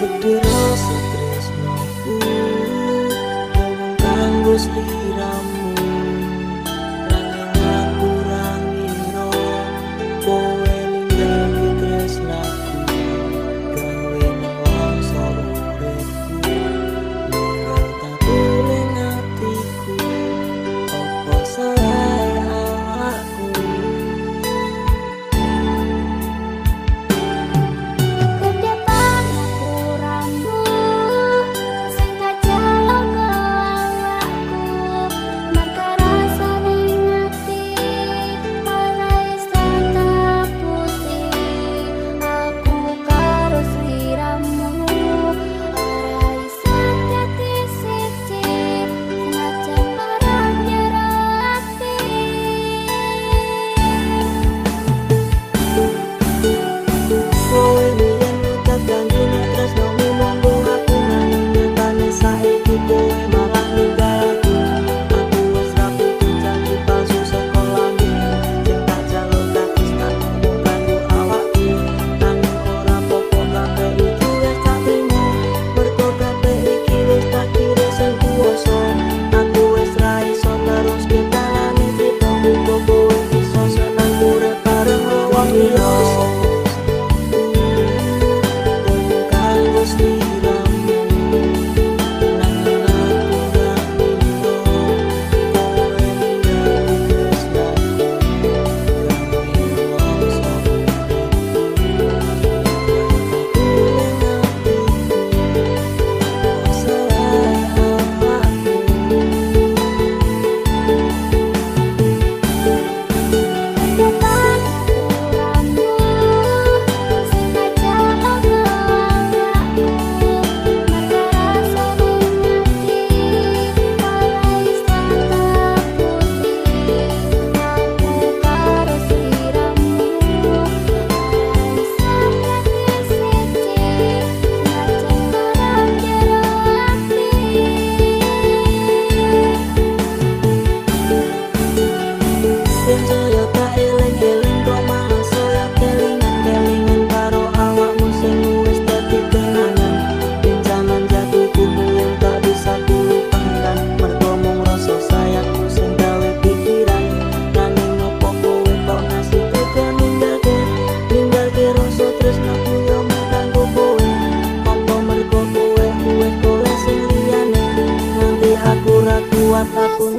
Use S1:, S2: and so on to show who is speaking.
S1: Gedhe rasa tresnoku mung kanggo sliramu, nanging aku ra ngira kowe ninggalke tresnaku, gawe nelongso uripku, ninggal tatu ning atiku. Apa salah awakku?
S2: Gede pangapuramu sing tak jaluk awakku, merga rasane ati ora iso tapusi. Aku karo sliramu ora iso dadi siji, senajan ora jero ati.
S1: Kowe biyen ngucap janji nek tresnomu monggo aku, nanging nyatane saiki kowe malah ninggal aku. Aku wis ra butuh janji palsu saka lambemu, sing tak jaluk katresnanmu mung kanggo awakku. Nanging ora popo kabeh iki wis tak trimo, mergo kabeh iki wis takdire sing kuwasa. Aku wis ra iso neruske dalane crita, muga kowe iso seneng urip bareng wong liya. Kanggo sliramu, nanging aku ra ngira kowe ninggalke tresnaku, gawe nelongso uripku, ninggal tatu ning atiku. Apa salah awakku?
S2: Gede pangapuramu sing tak jaluk awakku, merga rasane ati ora iso tapusi. Aku karo sliramu ora iso dadi siji, senajan ora jero ati.
S1: Yen saya tak eling-eling kok malah saya kelingan-kelingan karo awakmu sing wis dadi kenangan. Pincaman jatuhku yang tak bisa kulupakan, mergo mung rasa sayangmu sing gawe pikiran. Nanging opo kowe kok ngasih tega ninggalke, ninggalke rasa tresnaku yo mung kanggo kowe. Apa mergo kowe wis golek sing liyane, nganti aku ra kuat aku